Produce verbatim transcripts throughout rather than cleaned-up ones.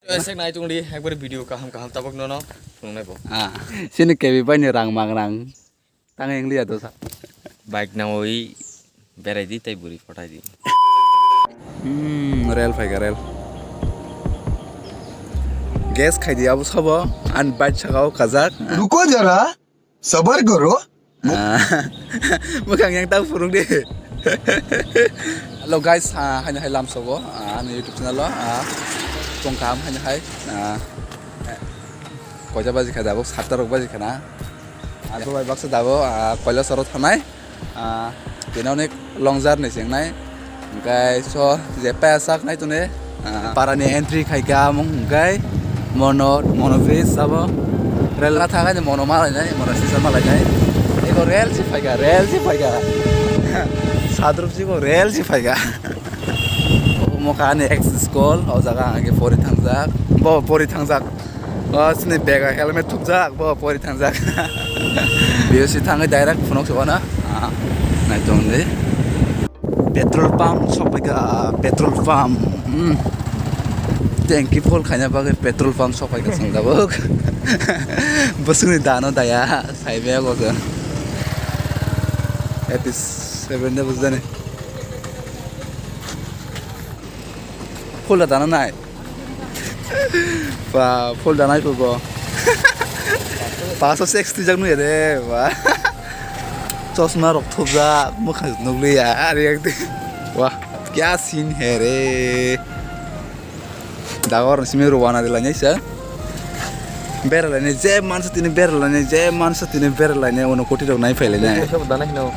Sek nai tongdi, ekbari video kaham kaham tabuk nono phunuknai bo. Ah, sini kebi bai ni rang mang rang. Tang engliya dosa. Bike nawi berai di tai buri photai di. Hmm, rel phaika rel. Gas khai di abo sabo, an bike sakao kajak. Ruko jara, sabar karo. Ah, mwkhang yang tang phurung di. Hello guys, ah, haino hai lamsogo, ah, ani YouTube channel o, ah, tong kaham haino hai, ah, koita baji kha dabo, satta rok baji khana. Ah, bai baksa dabo, ah, Kailasoro thanai, ah, bini onek long journey chengnai. Hingkai so je paya sak nai tune, ah, para ni entry khai ka mung hingkai mono, mono bridge sabo. Rel na thakai mono malai nai, mono sisa malai nai. Ego rel si phaika, rel si phaika. Sadrup si go rel si phaika. Omo kha ani ex school, o jaga ang age pori thangjak. Bo pori thangjak. O sini bag o helmet thupjak, bo pori thangjak. B S C thangwi direct phunuk se wana. Ah, nai tong di. Petrol pump sokpaika, petrol pump. Hmm. Tanki full khaina bagwi petrol pump sokpaika chwng tabuk. Bwswkni dano daya, saibe go chwng. Eighty seven de bujani. Full da dano nai. Ba, full danai phubo. Paso sex twijak nui de, ba. Chosma rok thupjak, mwkhang nukliya, ari ekdi. Wah, kya scene hai re. Dagor simi rwana de lainai sa. Beralainai, je mansa tini beralainai, je mansa tini beralainai, ono koti rok nai phailainai. Sab danai hino.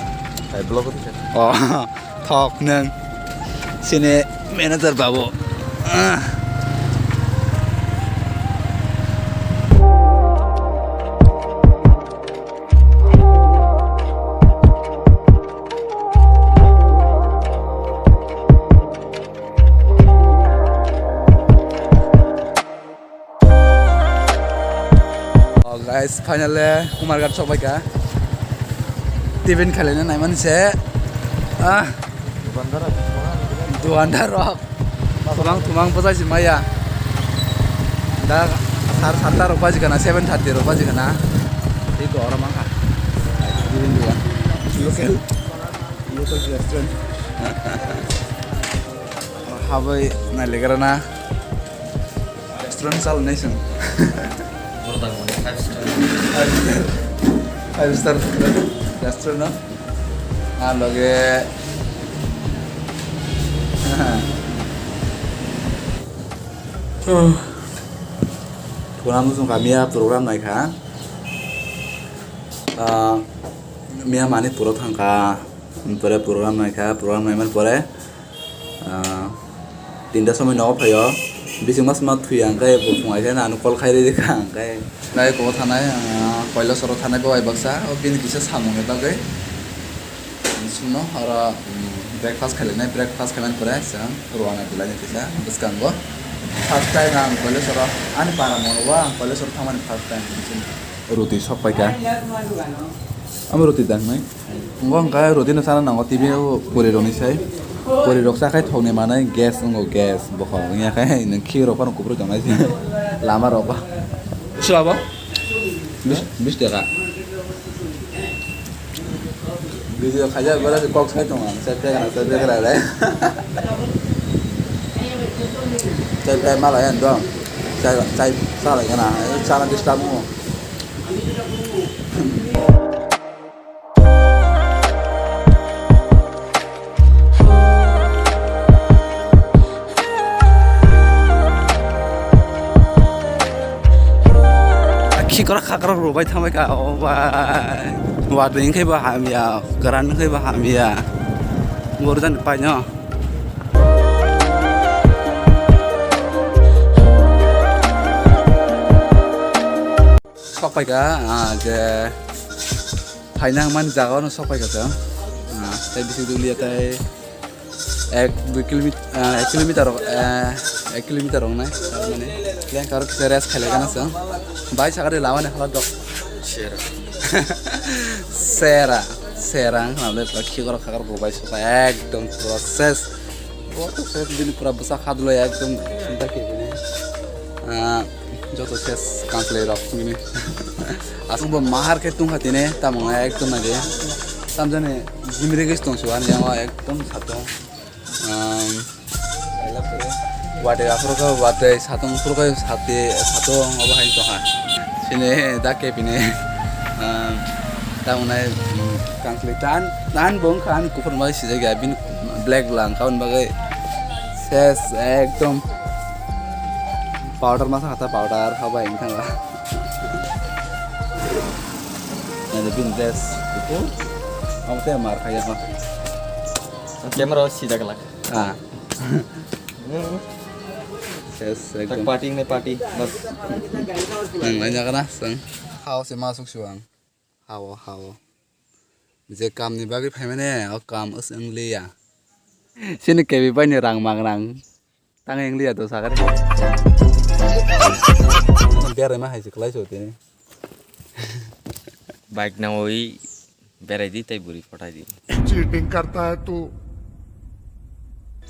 Hai, vlog ko. Oh. Thok nang. Sini manager babu. Ah. Oh, guys, finally Kumarghat sokbaika. Tiffin khailina naimani se. Ah. Duandar rok. Thumang thumang bwsai si maya. Da sar satta rok baji kana, seven thirty rok baji kana. Tei go oro mangkha. Tiffin duan. Local, local restaurant. Habwi nailegra na. Restaurant chal nai chwng. Borok tang mani five star. Five star. Five star restaurant no. Ah, loge. Pura muchung kha miya program naikha. Ah, miya mani puro thangkha. Pore program naikha, program naimani pore. Ah, tinta somoi nogo phaio, bising mas ma thuya hwnkhe bo phung aisa ano call khai rwkha hwnkhe. Nai ko thanai, ah, Kailasoro thanai bo bai baksa, o bini kisa samung ni bagwi. Sumno oro, mm, breakfast khailainai, breakfast khaimani pore chwng rwana dilainai kisa bwskango. First time ang Kailasoro, ani para mono o ang Kailasoro thangmani first time. Roti sok paikha. Amo roti dangnai. Ngo hwnkhe roti no chana nango, T V o pori rokni sai. Pori rok chakhai thokni manai gas wngo, gas bokhok wngya khe nwng khirok phano kuphur tongnai se. Lama rok ba. Sua bo? Bis, bis taka. Video khaijak bara se kok sai tongo ang, sai pegana, sai pegana le. Sai pegana mala yan dong. Sai, sai, sai gana, sai disturb mo. Khikrok khakrok rwbai thangbai ka, o bai. Watwi wngkhe bo hamya, kwran wngkhe bo hamya. Bo rwjani paino. Sok paikha, ah, je phaina mani jaga ono sok paikha chwng. Ah, tei bisi doliya tei ek dui kilometer, ah, ek kilometer rok, eh, ek kilometer rok nai, tar mane lengka rok kisa rest khailai gana chwng. Bai sakari lama ni halat rok. Sera. Sera, sera wngkha nang le pura khikrok khakrok rok bai sok ekdom pura ses. Pura ses bini pura bwsa khadlo ekdom chinta khe bini. Ah, joto ses kanslai rok tongni. Aswk bo mahar khe tongkha tini, tamo wngkha ekdom naidi. Tamjani jimri gis tongsu ani yango ekdom satung. Um, watwi aphuru khe watwi satung, aphuru khe sati, satung obo hai tongkha. Sini dak khe bini, um, tamo nai, um, kanslai tan, tan bo wngkha ani kuphur bai sijak ya, bini black lang kaun bagwi ses ekdom. Powder masa kata powder habai wngkha. Nani bin dress itu. Kamu teh mar kaya mah. Camera sida kelak. Ah. Ses Tak ekdom. Party ini party. Bas. Nang nanya kana sang. Hao se masuk suang. Hao hao. Je kam ni bagwi phaimane o kam os wngliya. Sini kebi bai ni rang mang rang. Tang wngliya to sakare. Berai ma hai se klai so tini. Bike na oi berai di tai buri photai di. Cheating karta hai tu.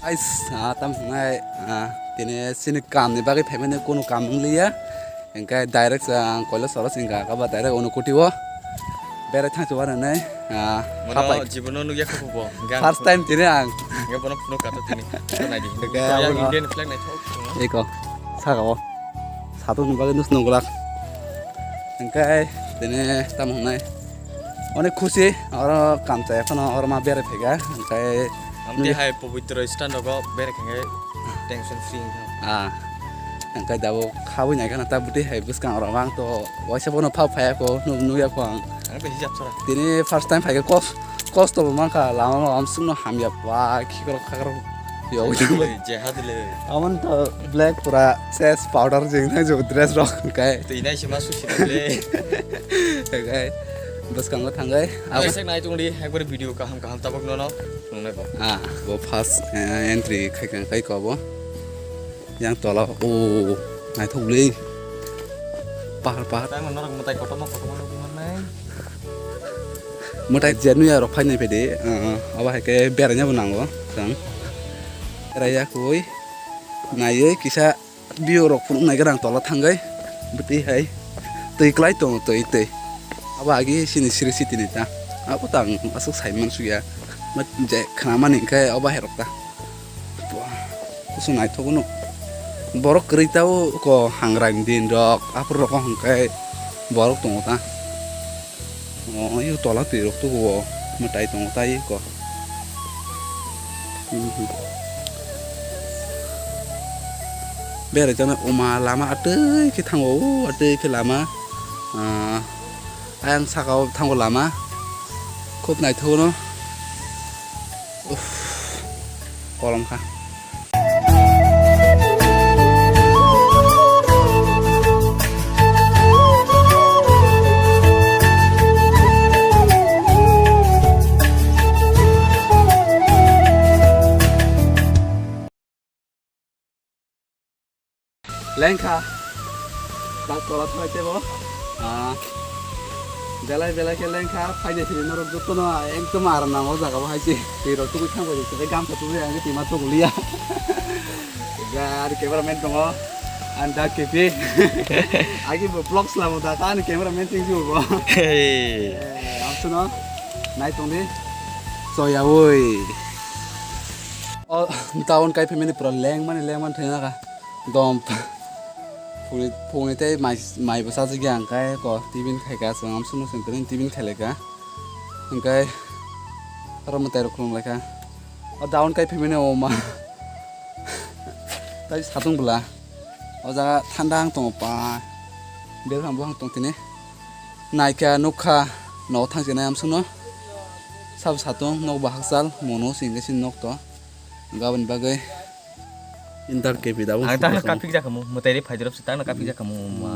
Ais, ah, tam nai, ah, tini sini kam ni bagwi phaimane kunu kam wngliya. Hingke direct ang koilo soro singka kaba direct ono kuti o. Berai thang chuwa nai, ah, Mano hapai. Jibono nugya kho bo. First time tini ang. Nge bono phunuk kato tini. Kito nai di. Oke, Kaya abono. Indian flag nai thok. Eko, saka o. Satung ni bagwi nus nungulak. Hingke tini tam nai. Onek khusi, oro kam chaya phano oro ma berai phaika. Hingke Amtwi nugya. Hai pabitro stand rogo bere khe tension free wngkha. Ah. Hingke dabo khabui nai khana ta bwtwi hai bwskang rok ang to waisa bono phap phaya kho, nuk nukya kho ang. Ang to hijab sara. Tini first time phaika kos-, kosto bo mankha lama o amsukno hamya ba khikrok khakrok yogwi tongwi. Jehad le. Amon to black pura ses powder jeng thang jo dress rok hingke. Twi nai se ma susi le. Hingke bwskango thangwi. Ang sek nai tongdi ekbar video kaham kaham tabuk nono. Nungnai bo. Ah, bo first, eh, entry khai kang khai ko bo. Yang tola, oh, naithok le. Pahar, pahar. Tamo norok mwtai kotorma, kotorma nugwi mannai. Mwtai je nuya rok phainai phede, ah, ah, abo hai khe beraina bo nango, chwng. Beraiya koi, naiwi kisa. View rok phunuk nai gra ang tola thangwi bwtwi hai twi klai tongo, twi, twi. Abo agi sini siri city ni ta. Abo ta ang aswk sai mansukya. Ma je khna mani hwnkhe abo hai rok ta. Kusu naithok no. Borok kwrwi ta o ko hangrang din rok aphuru rok hwnkhe borok tongo ta. O, o, tola twi rok tugo o, mwtai tongo tai ko. Mhm. Berai tongna oma lama atwi khe thango, o atwi khe lama. Ah, ayang saka o thango lama. Khub naithok no. Uff, kolom kha. Lengkha. Tak tola thai tebo. Ah. Belai belai khe lengkha. Phaide sini norok jotono ekdom aram nango jaga bo hai se. Twi rok tugui thang bai se. Gamsa tugui ang twi ma tuguliya. Gar cameraman tongo. Anda kepi. Agi bo vlogs lamo da kan cameraman ting ju bo. Hey. Eh, amsuno. Nai tongdi. Soya woi. O, town kai phaimani pura lengmani, lengmani thwina kha. Dom. Phungni, phungni tei mai, mai bwsa jagya ang kai ko tibin khai ka, swng amsukno swng kwrwini tibin khai lai ka. Hwnkhe oro mwtai rok khulum lai kha. O town kai phaimani o ma. Tai satung bwla. O jaga thanda ang tongo pa. Belham buhang tong tini. Naikha nukha no thangsinai amsukno. Sabo satung nok bo hakchal mono singke sin nok to. Gaboni bagwi inter kepi dabo. Ang tang kapik jakhamu, mwtai ri phaidrop se tang kapik jakhamu. Ma.